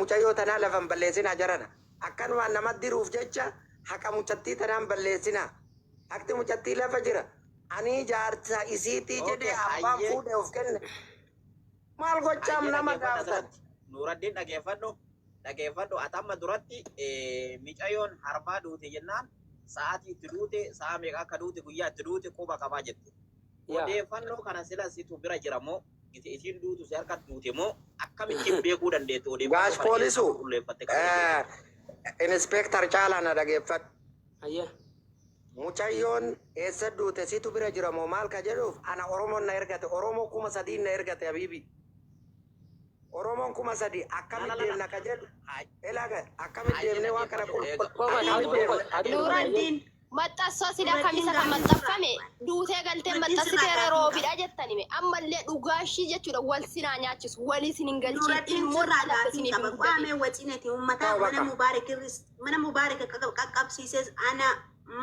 Mucayyoo tanaa lafa hin balleessinaa jarana. Akkanumaan nama diruuf jecha haqa mucattii tanaa hin balleessinaa. Haqti mucattii lafa jira. Anii jaarsa isiitii Okay, jedhee abbaan hayyee. fuudhe of kenne. Maal gochaam Hayyee nama dhageeffadhu gaaftan? asirratti. Nuuraddiin dhageeffadhu. Dhageeffadhu ati amma duratti eh, micayoon harbaa duute jennaan sa'aatii itti duute sa'a meeqa akka duute guyyaa itti duute quba qabaa jette. Yaa. Odeeffannoo kana sila situ bira jira moo gite isiin duutu si harka duute moo akkamittiin beekuu dandeette odeeffannoo Gaash kana eessaa poolisu qulqulleeffatte kana jechuudha. Inspector Caalaa na dhageeffadhu. Hayyee. Mucayyoon eessa duute situ bira jira moo maal ka jedhuuf ana Oromoon na ergate Oromoo 3000n na ergate habiibi. Oromoon 3000 La akkamitti la la la. deemna ka jedhu Hay elaa ga akkamitti hayyee deemnee waan kana dhageeffadhu eega. Qoy qoy haa Hayyee dubbatu deemna. qoy haa dubbatu hayyee. Nuuraddiin Maxxansoo sila Nuuraddiin kamisa kan gaafii sirraa maxxanfame qaba. duutee galtee Nuuraddiin sirraa maxxansiteera gaafii qaba. roobidha jettanime ammallee dhugaashii jechuudha wal sinaa nyaachisu walii sin hin galchiin Nuuraddiin ilmoon sirraa dhala akka gaafii isiniif hin qaba. guddatin. Qaamee wacinati uummataa Ta'u mana bakka. mubaarak irris mana mubaarak qaqqabsiises ana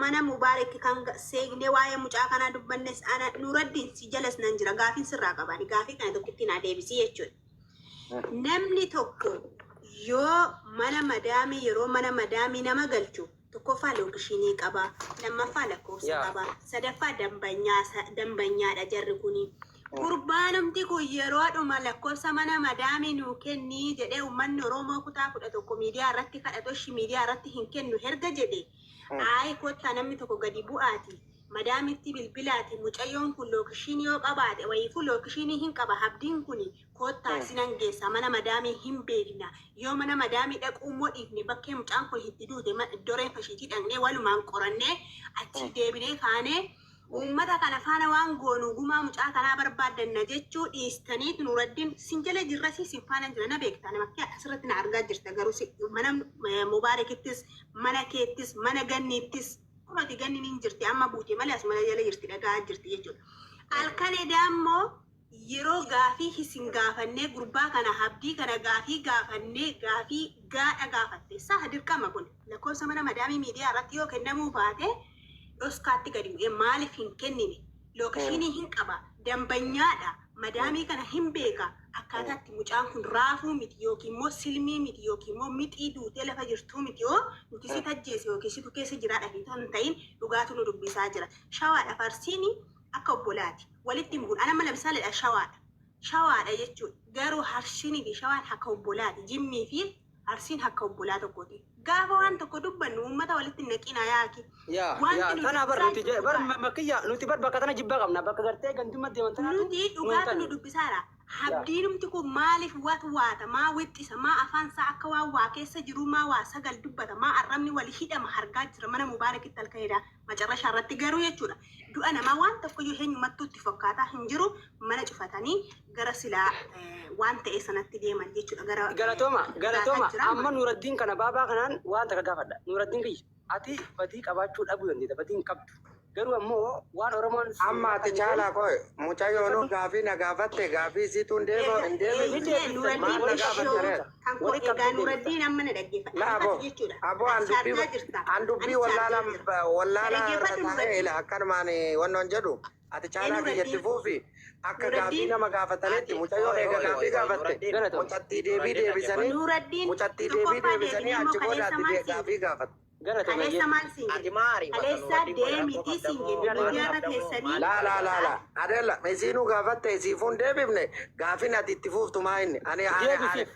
mana mubaarak kan seegnee waa'ee mucaa kanaa dubbannes ana Nuuraddiin si jalas nan jira gaafiin sirraa qaba ani gaafii kana tokkitti naa deebisii jechuudha. Namni tokko yoo mana madaamii yeroo mana madaamii nama galchu tokkoffaa lookishinii qaba, lammaffaa lakkoofsa qaba, sadaffaa dambanyaa dambanyaadha jarri kuni. Gurbaanumti kun yeroodhuma lakkoofsa mana madaamii nuu kennii jedhee uummanni Oromoo kutaa 11 miidiyaa irratti kadhatu ishi miidiyaa irratti hin kennu herga jedhe ayi kottaa namni tokko gadi bu'aati madaamitti bilbilaati mucayyoon kun lookishinii yoo qabaate wayiifuu lookishinii hin qaba habdiin kuni Koottaa isinan geessa mana madaamii hin beekna. Yoo mana madaamii dhaquu immoo dhiifne bakkee mucaan kun itti duute iddoo reenfa ishiitii dhaqnee walumaan qorannee achii deebinee kaanee uummata kana faana waan goonu gumaa mucaa kanaa barbaaddanna jechuu dhiistaniit Nuuraddin sin jala jirrasii sin faana jira na beekta nama kee asirratti na argaa jirta garuu mana Mubaarakittis mana keettis mana ganniittis kunoti ganni niin jirti amma buute malee asuma jala jirti dhaga'aa jirti jechuudha. Halkan edaa immoo Yeroo gaafii hisin gaafannee gurbaa kana Habdii kana gaafii gaafannee gaafii gaadha gaafatte sah dirqama kun lakkoofsa mana madaamii miidiyaa irratti yoo kennamuu baate dhoskaatti gadi bu'ee maaliif hin kennine lookeshiinii hin qaba dambanyaadha madaamii kana hin beeka akkaataatti mucaan kun raafuu miti yookiin immoo silmii miti yookiin immoo mixii duutee lafa jirtuu miti yoo nuti si tajjeese yookiin situ keessa jiraadha hin ta'in dhugaatu nu dubbisaa jira shawaadha farsiini akka obbolaati. Walitti hin buun. An amma lamisaaleedha shawaadha. Shawaadha jechuudha. Garuu harshinii fi shawaan akka obbolaati. Jimmii fi arsiin akka obbolaa tokkooti. Gaafa waan tokko dubbannu uummata walitti hin naqinaa yaaki. Yaa Wanti yaa nu tana bar dubbisaa nuti jirru je- bar dhugaadha. makiyya nuti bar bakka tana jibbaa qabna bakka gartee gandummaa deeman tanaatu Nuti nu hin dhugaatu nu taane. dubbisaara. Yaa. Habdiinumti kun maaliif wat waata maa wixxisa maa afaan isaa akka waan waa keessa jiruu maa waa sagal dubbata maa arrabni wal hidhama hargaa jira mana mubaarakitti halkan edaa macarrashaa irratti garuu jechuudha du'a namaa waan tokkoyyuu eenyumattuu itti fokkaataa hin jiru mana cufatanii gara silaa waan ta'e sanatti deeman jechuudha gara Galatooma dhugaataa galatooma jira amma Nuuraddiin kana baabaa kanaan waan takka gaafadha Nuuraddiin kiyya ati badii qabaachuu dhabuu dandeetta badii hin qabdu garuu ammoo waan Oromoon si Amma ati kennite caalaa koo mucayyoonuu dhaggeeffadhu gaafii na gaafatte gaafii isiituu hin deebo Egaa hin deebifne ni eeyyee deebifta Nuraddiin maal na walitti gaafatte qabdee ishoo ree? deebifta kan koo walitti egaa qabdee deebifta Nuraddiin amma na dhaggeeffadha La ati abo jechuudha abo ati an dubbii shaarjaa jirta an dubbii anis wallaala shaarjaa jira na wallaala irra dhaggeeffadhu taa'ee Nuraddiin ila akkanumaan wannoon jedhu ati ee caalaa kiyyatti Nuraddiin fuufi akka gaafii Nuraddiin nama gaafatanitti Ati mucayyoon hooy eega hooy gaafii hooy hooy gaafatte Nuraddiin Galatooma. mucattii deebii Nuraddiin deebisanii dhaggeeffadhu. Nuraddiin mucattii deebii tokkoffaa deebisanii deebinee immoo achi booda kaleessa ati maal siin gaafii jedhe gaafatte. Galatooma Kaleessa eeyyee. maal siin Ati jedhe maa ariifata kaleessa Nuraddiin qoy rakkoo deemitii qabda siin moo jenne maal miidiyaa irra qabda moo teessanii maal Laa laa laa laa sa'aati Adela isiinuu gaafatte isiifuu hin deebifne gaafin ati itti fuuftu maa inni ani ani ani Deebisiif.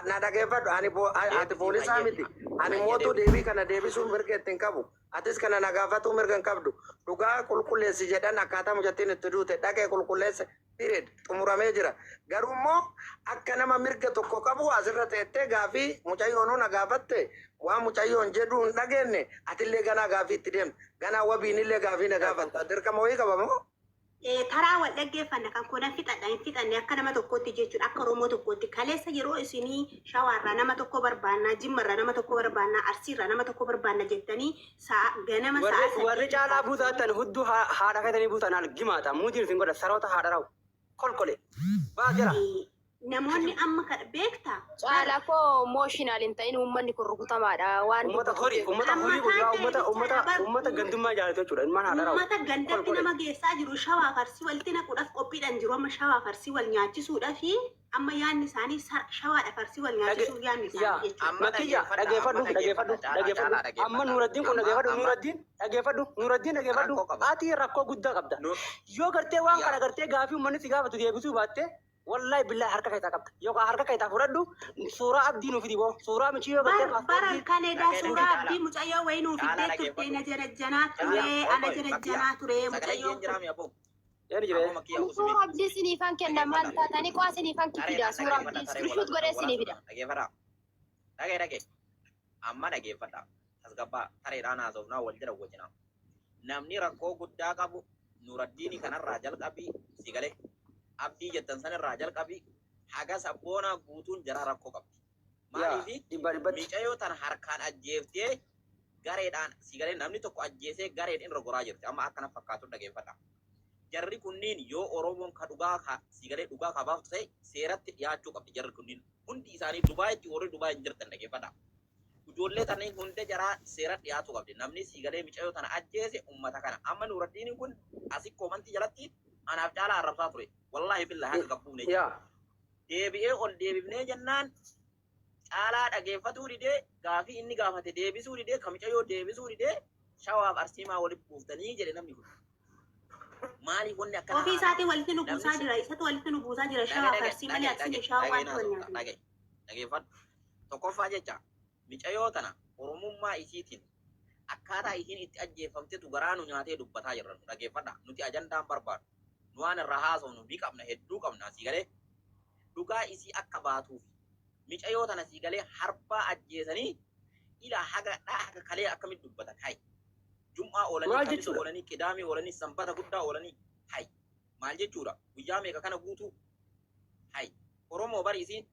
na dhageeffadhu ani ati Deebisiif poolisaa hayyee miti ani hayyee mootuu deebisi. deebii kana deebisuu mirga itti hin qabu atis kana na gaafatuu mirga hin qabdu dhugaa qulqulleessi jedhan akkaataa mucattiin itti duute dhaqee qulqulleesse Period. Xumuramee jira. Garuu immoo akka nama mirga tokko qabu asirra teettee gaafii mucayyoonuu na gaafatte waan mucayyoon jedhuu hin dhageenne atillee ganaa gaafii itti deemta. Ganaa wabiinillee gaafii na gaafatta. Dirqama wayii qaba moo? Taraa wal dhaggeeffanna kan koo nan fixadha hin fixanne akka nama tokkootti jechuudha akka Oromoo tokkootti kaleessa yeroo isinii shawaarraa nama tokko barbaannaa jimmarraa nama tokko barbaannaa arsiirraa nama tokko barbaanna jettanii sa'a ganama sa'a Warri warri saddeetii caalaa kaastanii buutaattan hudduu haa- haadha keetanii buutan al gimaata muudiin isin godha saroota haadha rawu kolkole baa jira. Eh, Namoonni amma kana beektaa? Caalaa koo emotional hin ta'in, uummanni kun rukutamaadha. Waan Uummata dubbatu horii, beeku. uummata Amma horii kun kaan uummata ta'e uummata jechaadha bar uummata gandummaa jaalatu jechuudha. Ilmaan haadha uummata gandatti nama geessaa jiru shawaa farsii walitti naquudhaaf qophiidhaan jiru. Amma shawaa farsii wal nyaachisuudhaaf amma yaadni isaanii shawaadha farsii wal nyaachisuuf yaadni isaanii jechuudha. Amma Makiyya dhageeffadha, dhageeffadhu amma dhageeffadhu dhageeffadha, caalaa, dhageeffadhu. caalaa Amma dhageeffadha. Nuuraddiin kun Amma dhageeffadhu amma Nuuraddiin dhageeffadhu Nuuraddiin dhageeffadhu. Rakkoo qaba. Ati rakkoo guddaa qabda. Nu Yoo gartee waan yaa kana gartee gaafii uummanni si gaafatu deebisuu baatte, wallahi billahi harka keessaa qabda. Yookaan harka keessaa fudhadhu, suuraa abdii nuuf fidi boo. Suuraa michiyyoo gartee Bar bara paaspoortii. kaleedaa Dhagee suuraa dhagee abdii caalaa. mucayyoo wayii nuuf Caalaa fiddee turte dhageeffadhu. na janajjanaa Caalaa ture ol ana qoy makiyya. janajjanaa ture Sagalee mucayyoon jeen kun. jiraami aboo. Een jire. Aboo makiyya usumi. Suuraa abdii isiniifan kenna maal Dhageeffadha. taatanii qo'aa isiniifan fida Tareedhaan suuraa dhageeffadha abdii taree screenshot godhee isinii fida. Dhageeffadha. Dhagee dhagee. Amma dhageeffadha. Tasgabbaa tareedhaan haasofnaa wal jala wajjinaa. Namni rakkoo guddaa qabu Nuraddiini kanarraa jalqabii si galee abdii jettan sanirraa jalqabii haga sabboonaa guutuun jara rakkoo qabdi. Yaa Maaliifi 100%. micayoo tana harkaan ajjeeftee gareedhaan si galee namni tokko ajjeesee gareen irra goraa jirti. Amma akkana fakkaatu dhageeffadha. Jarri kunniin yoo Oromoon ka dhugaa ka si galee dhugaa ka baaftu ta'e seeratti dhiyaachuu qabdi jarri kunniin. Hundi isaanii Dubaayitti warri Dubaay hin jirtan dhageeffadha. Ijoollee tanii hunda jaraa seera dhiyaatu qabdi. Namni si galee micayoo tana ajjeese uummata kana. Amma Nuraddiiniin kun asii koomantii jalatti anaaf caalaa arrabsaa ture. Wallaahi billahi haga gabbuune jechuudha. Yaa. Deebi'ee ol deebifnee jennaan caalaa dhageeffatuu didee, gaafii inni gaafate deebisuu didee, ka micayoo deebisuu didee, shawaaf arsiimaa walitti buuftanii jedhe namni kun. Maaliif wanni akkana Ofii haasa'ama? isaatii walitti nu Namni buusaa si jira. Isatu walitti nu buusaa jira. dhage Shawaa dhage farsii malee dhage arsiin dhage shawaa dhage waanti wal naasofta nyaatan. dhage dhageeffadhu. Tokkoffaa jecha micayoo tana oromummaa isiitiin akkaataa isiin itti ajjeefamtetu garaa nu nyaatee dubbataa jirra nu dhageeffadha. Nuti ajandaan barbaadu. Nu waan irraa haasofnu ni qabna hedduu qabna asii galee dhugaa isii akka baatuuf micayoo tana sii galee harbaa ajjeesanii ila haga dhaa haga kalee akkamitti dubbatan hay jum'aa oolanii Maal kamisa jechuudha? oolanii qidaamii oolanii sanbata guddaa oolanii hay maal jechuudha guyyaa meeqa kana guutuu hay Oromoo bari isiin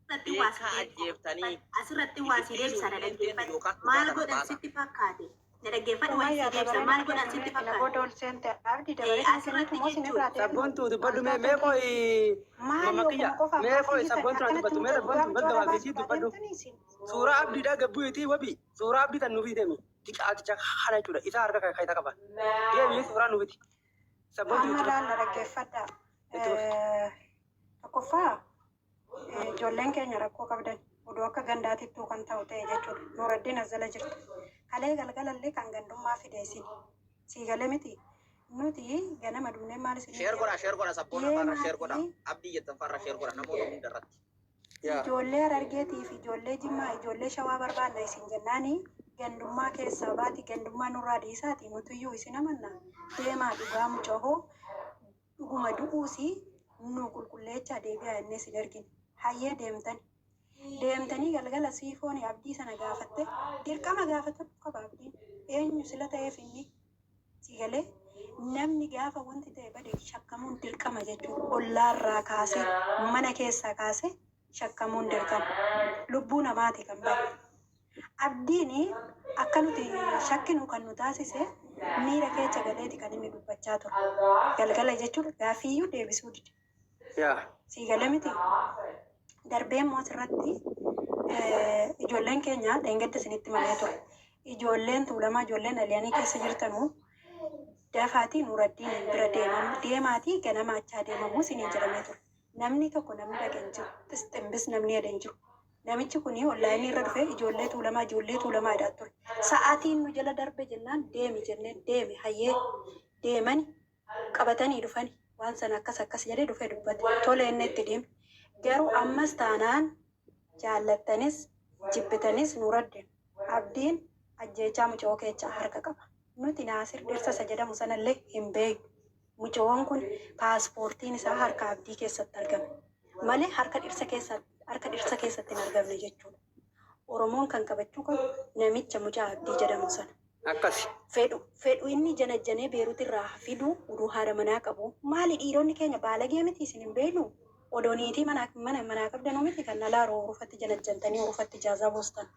Asirratti waa si beekaa deebisa. ajjeeftanii Asirratti waa si isin deebisa na dhiisuun illeen dhaggeeffadhu. yookaan dhugaa Maal kana godhan baasa. sitti fakkaate? Na dhaggeeffadhu wayii si Sumayyaa deebisa. dabaree Maal na godhan sitti kennite na fakkaate? booda ol seente abdii dabaree na Asirratti kennitu moo isin jechuudha. irraa deemnu? Sabboontuu dubbadhu Maal mee mee taatanii? qoy Maali mamakiyya oguma qofaaf mee maaf qoy iyyitan sabboontuu na akkanatti dubbattu mee mucaa dhugaa sabboontuu mucaa gaggabaabsisii baasuudhaa dubbadhu. deemtanii isin? Suuraa abdiidhaa gabbuutii wabi suuraa abdii tan nuuf deemi. Xiqqaaticha kana jechuudha. Isa harka keessa qaba. Deemi suuraa nuuf fidi. Sabboontuu Amma itti laal na dhaggeeffadhaa. itti fufi. Tokkoffaa ijoolleen keenya rakkoo qabdan oduu akka gandaatittuu kan ta'u ta'e jechuudha. Nuuraddiin as jala jirtu. Kalee galgalallee kan gandummaa fide isin. Siigalee miti. Nuti ganama dhumnee maal isin Share godha share godha sabboona farra share godha deemaatii abdii jettan farra share godha namoota hunda irratti. Yaa. Ijoollee Harargeetii fi ijoollee Jimmaa ijoollee Shawaa barbaanna isin jennaani gandummaa keessaa baati gandummaa nurraa dhiisaati nutiyyuu isin amanna deemaa dhugaa mucahoo dhuguma du'uusi nu qulqulleechaa deebi'aa jennee isin ergine hayyee deemtani deemtanii galgala siifooni abdii sana gaafatte dirqama gaafatatu qaba abdiin eenyu sila ta'eef inni si galee namni gaafa wanti ta'e bade shakkamuun dirqama jechuudha. Ollaarraa kaasee mana keessaa kaasee shakkamuun dirqama. Lubbuu namaati kan bade. Abdiin akka nuti shakkinu kan nu taasise miira keessa galeeti kan inni dubbachaa ture. Galgala jechuudha gaafiyyuu deebisuu dide. Yaa. Si galee miti. Darbee immoo asirratti ijoolleen keenya dheengadda isinitti malee ture. Ijoolleen Tuulamaa ijoolleen Aliyaanii keessa jirtanuu dafaatii Nuuraddiin bira deemamu deemaatii ganama achaa deemamuu isiniin jedhamee ture. Namni tokko namni dhaqe hin jiru. Xiximbis namni jedhe hin jiru. Namichi kuni onlaayinii irra dhufe ijoollee Tuulamaa ijoollee Tuulamaa jedhaa ture. Sa'aatiin nu jala darbe jennaan deemi jennee deemi hayyee deemani qabatanii dhufani waan sana akkas akkas jedhee dhufee dubbate. Tole inni itti deeme. Garuu ammas taanaan jaallattanis jibbitanis Nuuraddiin abdiin ajjeechaa mucoo keessaa harka qaba. Nuti Naasir dhirsa isa jedhamu sanallee hin beeknu. Mucoon kun paaspoortiin isaa harka abdii keessatti argame. Malee harka dhirsa keessatti hin argamne jechuudha. Oromoon kan qabachuu qabu namicha mucaa abdii jedhamu sana. Akkasi. Fedhu fedhu inni janajjanee Beerut irraa fidu uduu haadha manaa qabu. Maali dhiironni keenya baalagee miti isin hin beeknu? Odoo niitii mana mana manaa qabdanuu miti kan alaa roorufatti janajjantanii orufatti ijaazaa buustan.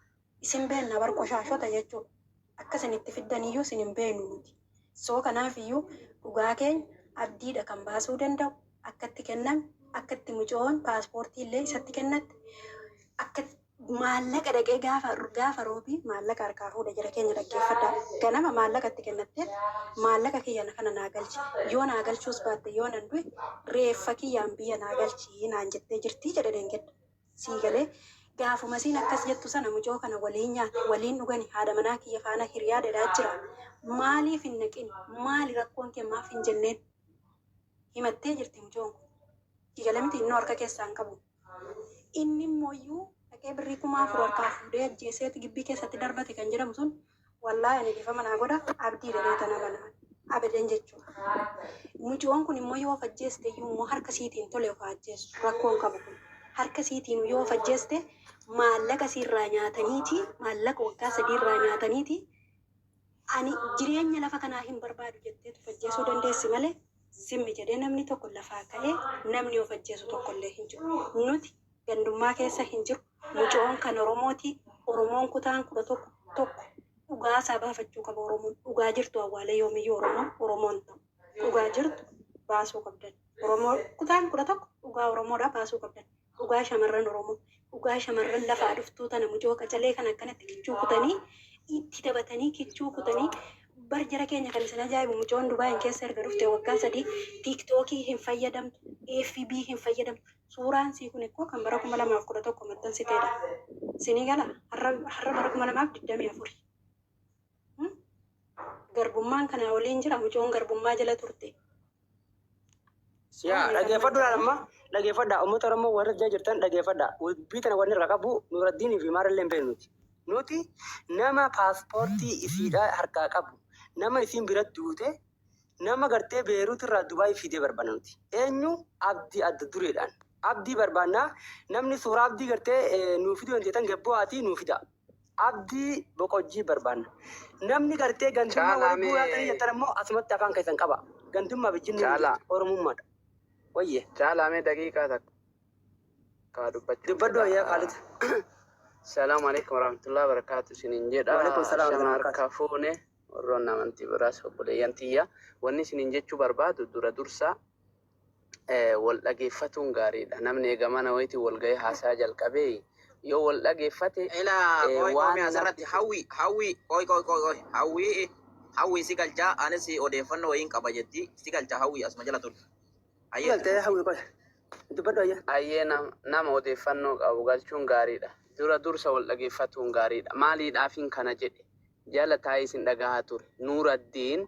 Isin beekna bar qoshaashota jechuudha. Akka isin itti fiddaniyyuu isin hin beeknu nuti. Soo kanaafiyyuu dhugaa keenya abdiidha kan baasuu danda'u akka itti kenname Akka itti mucoon paaspoortii illee isatti kennatte, akka maallaqa dhaqee gaafa gaafa roobii maallaqa harkaa fuudhe. Jara keenya, dhaggeeffadhaa. Ganama maallaqa itti kennattee, "Maallaqa kiyya kana naa galchi, yoo naa galchuus baatte yoo nan du'e reeffa kiyyaan biyya naa galchi" naan jettee jirtii jedhe deengedda. Sii galee? Gaafuma isiin akkas jettu sana mucoo kana waliin nyaate, waliin dhugani, haadha manaa kiyya faana hiriyaa dedhaa jira. Maaliif hin naqin? Maali rakkoon kee? Maaf hin jenneen? Himattee jirti mucoon kun. Sii galee miti? Innoo harka keessaa hin qabu. Inni immoo iyyuu dhaqee birrii 4000 harkaa fuudhee ajjeeseeti gibbii keessatti darbate kan jedhamu sun, wallaahi ani dhiifama naa godha, abdii dheree tana mana abadan jechuudha. Mucoon kun immoo yoo of ajjeeste iyyuu immoo harka siitiin tole, of ajjeessu rakkoon qabu kun. Harka siitiin yoo of ajjeeste, maallaqa siirraa nyaataniiti, maallaqa waggaa 3 irraa nyaataniiti, "Ani jireenya lafa kanaa hin barbaadu" jetteetu of ajjeesuu dandeessi malee zimmi jedhee namni tokko lafaa ka'ee namni of ajjeesu tokko illee hin jiru. Nuti gandummaa keessa hin jiru. Mucoon kan Oromooti. Oromoon kutaan 11 tokko dhugaa isaa baafachuu qaba Oromoon. Dhugaa jirtu awwaalee yoomiyyuu Oromoon Oromoon ta'u. Dhugaa jirtu baasuu qabdan. Oromoo kutaan 11 dhugaa Oromoodhaa baasuu qabdan. Dhugaa shamarran Oromoo. Dhugaa shamarran lafaa dhuftuu tana, mucoo qacalee kan akkanatti kichuu kutanii itti taphatanii, kichuu kutanii bar. Jara keenya, kan isin ajaa'ibu, mucoon Dubaayin keessa erga dhufte waggaa 3 TikTokii hin fayyadamtu, FB hin fayyadamtu. Suuraan sii kun ikkoo kan bara 2011 maxxansiteedha. Sinii gala? Har'a bara 2024. Garbummaan kanaa waliin jira, mucoon garbummaa jala turte. Yaa, dhageeffadhu amma, dhageeffadha. Uummata Oromoo warra jaa jirtan, dhageeffadha. Dubbii tana wanni irraa qabu Nuuraddiinii fi Maarallee hin beeknu nuti. Nuti nama paaspoortii isiidhaa harkaa qabu, nama isiin biratti duute, nama gartee Beeruut irraa Dubaay fidee barbaanna nuti. Eenyu? Abdii adda dureedhaan. Abdii barbaannaa. Namni suuraa Abdii gartee nuu fiduu dandeettan, gabbu'aatii nuu fida. Abdii Boqojjii barbaanna. Namni gartee gandummaa Caalaa walitti bu'aa ta'anii mee jettan ammoo asumatti afaan keessan qaba. Gandummaa fi jinni hin Caalaa. jirtu. Oromummaadha. Wayye. Caalaa, mee daqiiqaa takka dubbachuun Dubbadhu ayyaa fedha. Kaalid. Salaamu alaikum warahmatullahi wabarakatuh isiniin jedha. Waalaikum salaam Shama warahmatullahi wabarakatuh. harka fuune, warroonni amantii biraas obboleeyyan tiyya. Wanni isiniin jechuu barbaadu, dura dursa wal dhageeffatuun gaariidha. Namni eega mana wayiitiin wal gahee haasaa jalqabee yoo wal dhageeffate Ila qoy qoy waan mee asirratti namni Hawwi, Hawwi, qoy qoy qoy qoy, Hawwi, Hawwi, si galchaa. Anis odeeffannoo wayiin qaba jetti, si galchaa. Hawwi, asuma jala ture. Ayyee, itti Galtee fufi. Hawwi, qoy. Dubbadhu ayyaa. Ayyee, nama odeeffannoo qabu galchuun gaariidha. Dura dursa wal dhageeffatuun gaariidha. Maaliidhaafin kana jedhe? Jala taa'ee isin dhagahaa ture. Nuuraddiin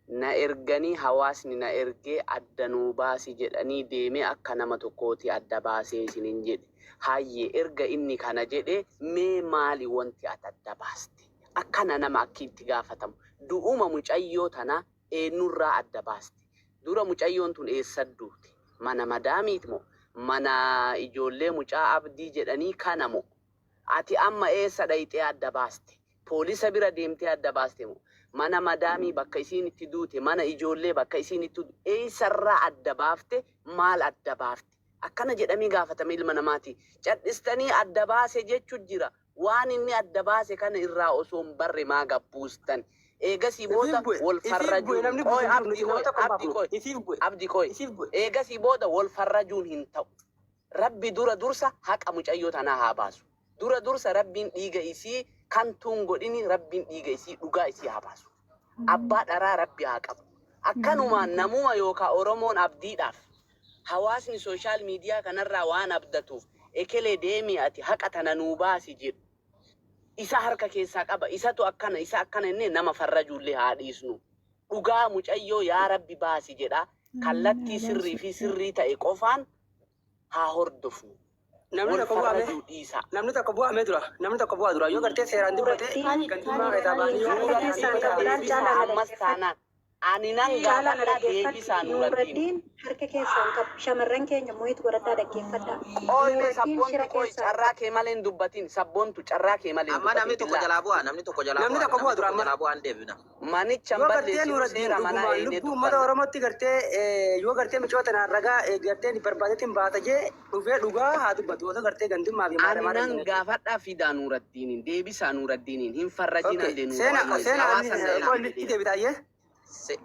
na erganii, hawaasni na ergee, adda nuu baasi jedhanii, deemee akka nama tokkooti adda baasee isinin jedhe. Hayyee, erga inni kana jedhe, mee maali wanti ati adda baaste? Akkana nama akki itti gaafatamu. Du'uma mucayyoo tana eenyurraa adda baaste? Dura mucayyoon tun eessa duute? Mana madaamiit moo? Mana ijoollee mucaa Abdii jedhanii kana moo? Ati amma eessa dhayxee adda baaste? Poolisa bira deemtee adda baaste moo? Mana madaamii bakka isiin itti duute, mana ijoollee bakka isiin itti duute, eessarraa adda baafte? Maal adda baafte? Akkana jedhamee gaafatame ilma namaati. Cadhistanii adda baase jechu jira. Waan inni adda baase kana irraa osoo hin barre maa gabbuustan? Eegasii Isiif booda bu'e. wal Isiif bu'e, farrajuun namni qoy buuse hin jiru. Abdii Nuti nama qoy tokko hin Abdii baafnu. qoy Isiif bu'e. Abdii qoy. Isiif bu'e. Eegasii booda wal farrajuun hin ta'u. Rabbi dura dursa haqa mucayyoo tanaa haa baasu. Dura dursa Rabbiin dhiiga isii kan tuun godhini, Rabbiin dhiiga isii, dhugaa isii haa baasu. Abbaa dharaa Rabbi haa qabu. Akkanumaan namuma yookaan Oromoon abdiidhaaf hawaasni social media kanarraa waan abdatuuf, ekelee deemii ati haqa tana nuu baasi jedhu. Isa harka keessaa qaba, isatu akkana, isa akkana innee nama farrajuullee haa dhiisnu. Dhugaa mucayyoo yaa Rabbi baasi jedha. Kallattii sirrii fi sirrii ta'e qofaan haa hordofnu. Namni Wal tokko bu'ame. farrajuu dhiisaa. Namni tokko bu'amee dura. Namni tokko bu'aa dura. Yoo gartee seeraan dubbate Nuuraddiin gandummaa keessaa ba'anii yoo harka seeraan keessaan dubbate qabu laal. deebisaa. Caalaa na Ammas dhaggeeffadhu. taanaan ani nan Caalaa na gaafadha, dhaggeeffadhu. deebisaa Nuuraddiin. Nuuraddiin harka keessaan qabu. Shamarran keenya mu'iit godhadhaa, dhaggeeffadhaa. Qoy mee Nuuraddiin sabboontu shira qoy keessaan carraa qabu. kee malee hin dubbatin, sabboontu, carraa kee malee hin Amma namni dubbatin tokko billaa. jalaa bu'a, namni tokko jalaa Namni bu'a, tokko namni bu'a dura tokko amma. jalaa bu'a, hin deebina. Manicha hin Yoo gartee balleessinu, Nuuraddiin seera manaa dhugumaan eeynee lubbuu uummata dubbanna. Oromootti gartee yoo gartee micoota tanaan ragaa gartee barbaadetti hin baata jee dhufee dhugaa haa dubbatu, osoo gartee gandummaa fi maara Ani maara hin nan jennetti. gaafadhaa, fidaa Nuuraddiiniin, deebisaa Nuuraddiiniin, hin farrajin Okay. allee Seena Nuuraddiiniin seena hawaasa ani hin qoy ta'inaa. itti deebita ayyee.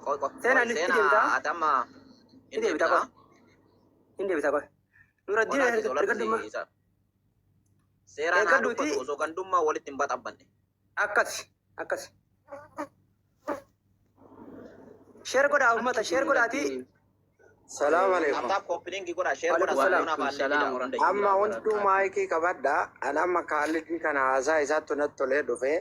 Qoy qoy Seena qoy inni itti seenaa deebita. ati amma Itti hin deebita deebita. qoy. Hin deebisa qoy. Nuraddiin Walaakisi ergadhumma. walaakisi isa. Seeraan haa Eeggadhuuti dubbatu osoo gandummaa walitti hin baxabbanne. Akkas akkas. Share godhaa uummata Akki share godhaatii. Nuraddiin. Salaam alaikum. Tap tap copy link godhaa, share godhaa, Waalaikum salaam. sabboonaa Waalaikum faallee salaam fidaa hunda iyyuu. Amma warahmatullahi hunduu wabarakatuh. maayikii qabadha. Ani amma kaalidii kana haasaa isaatti natti tolee dhufe.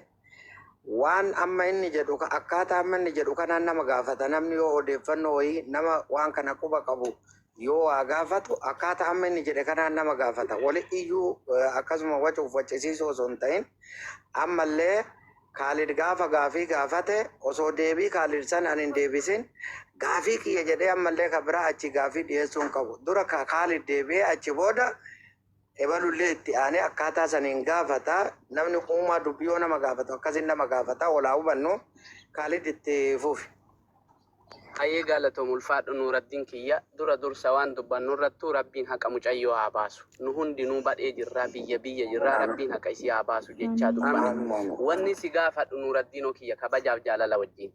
Waan amma inni jedhu akkaataa amma inni jedhu kanaan nama gaafata. Namni yoo odeeffannoo wayii nama waan kana quba qabu yoo waa gaafatu, akkaataa amma inni jedhe kanaan nama gaafata. Wali iyyuu akkasuma wacuuf waccisiisuu osoo hin ta'in, ammallee Kaalid gaafa gaafii gaafate osoo deebii Kaalid san ani hin deebisin gaafii kiyya jedhee ammallee ka biraa achi gaafii dhiyeessuu hin qabu. Dura ka Kaalid deebi'ee, achi booda ebalullee itti aanee akkaataa saniin gaafata. Namni uumaa dubbii yoo nama gaafatu akkasin nama gaafata. Walaa hubannu. Kaalid, itti fufi. Hayyee, galatoom, ulfaadhu Nuuraddiin kiyya. Dura dursa waan dubbannu irrattuu Rabbiin haqa mucayyoo haa baasu. Nu hundinuu badhee jirraa, biyya biyya jirraa, Rabbiin haqa isii haa baasu jechaa dubbana. Wanni si gaafadhu, Nuuraddiinoo kiyya, kabajaaf jaalala wajjin.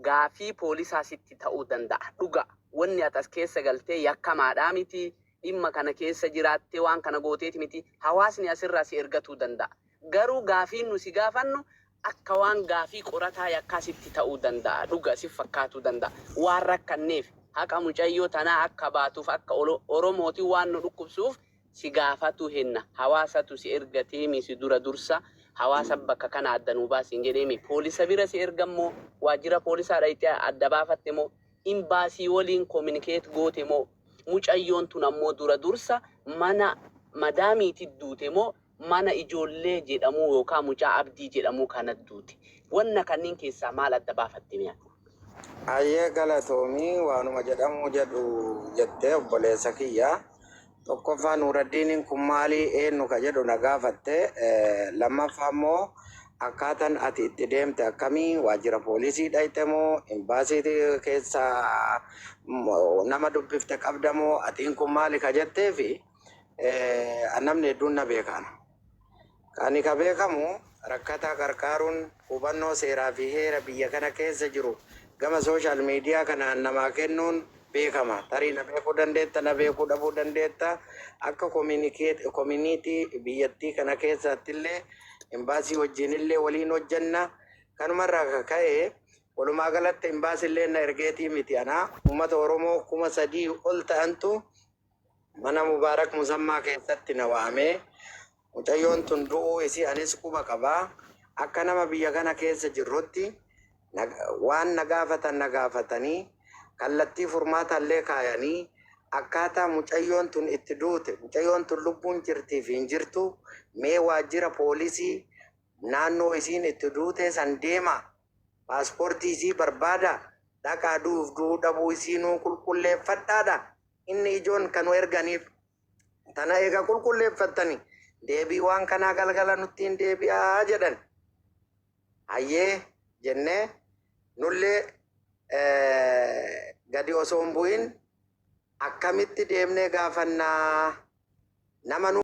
Gaafii poolisaa sitti ta'uu danda'a. Dhuga wanni ati as keessa galtee yakkamaadhaa miti, dhimma kana keessa jiraattee waan kana gooteeti miti, hawaasni asirraa si ergatuu danda'a. Garuu gaafiin nu si gaafannu akka waan gaafii qorataa yakkaa sitti ta'uu danda'a. Dhuga si fakkaatuu danda'a. Waan rakkanneef haqa mucayyoo tanaa akka baatuuf akka Oromootiin waan nu dhukkubsuuf si gaafatu henna. Hawaasatu si ergateemi si dura dursa hawaasa bakka kana adda nuu baasiin jedheemi. Poolisa bira si ergammoo, waajjira poolisaa dhayxee adda baafatte moo, imbaasii waliin communicate goote moo, mucayyoon tun ammoo dura dursa mana madaamiitti duute moo mana ijoollee jedhamuu yookaan mucaa Abdii jedhamuu kana duute? Wanna kanneen keessaa maal adda baafatte mi'a? Ayyee, galatoomii. Waanuma jedhamuu jedhu jettee, obboleessa kiyya. Tokkoffaa Nuuraddiiniin kun maalii, eenyu ka jedhu na gaafatte. Lammaffaa immoo akkaataan ati itti deemte akkamii, waajjira poolisii dhayxe moo, imbaasii keessa nama dubbifte qabda moo, atiin kun maali ka jettee fi namni hedduun na beekaan. Ani ka beekamu rakkataa qarqaaruun, hubannoo seeraa fi heera biyya kana keessa jiru gama social media kanaan namaa kennuun beekama. Tarii na beekuu dandeetta, na beekuu dhabuu dandeetta. Akka community biyyattii kana keessatti illee imbaasii wajjin illee waliin hojjenna. Kanumarraa ka ka'e, walumaa galatti imbaasii illee na ergeetii miti ana. Uummata Oromoo 3000 ol ta'antu mana Mubaarak Musammaa keessatti na waamee, mucayyoon tun du'uu isii anis quba qabaa. Akka nama biyya kana keessa jirrutti waan na gaafatan na gaafatanii, kallattii furmaata illee kaayanii, akkaataa mucayyoon tun itti duute, mucayyoon tun lubbuun jirtii fi hin jirtu, mee waajjira poolisii naannoo isiin itti duute san deema, paaspoortii isii barbaada, dhaqaa, du'uuf du'uu dhabuu isiinuu qulqulleeffadhaadha. Inni ijoon kan nu erganiif tana. Eega qulqulleeffattani deebii waan kanaa galgala nutti hin deebi'aa jedhan. Hayyee jennee nullee gadi osoo hin bu'in akkamitti deemnee gaafannaa nama nu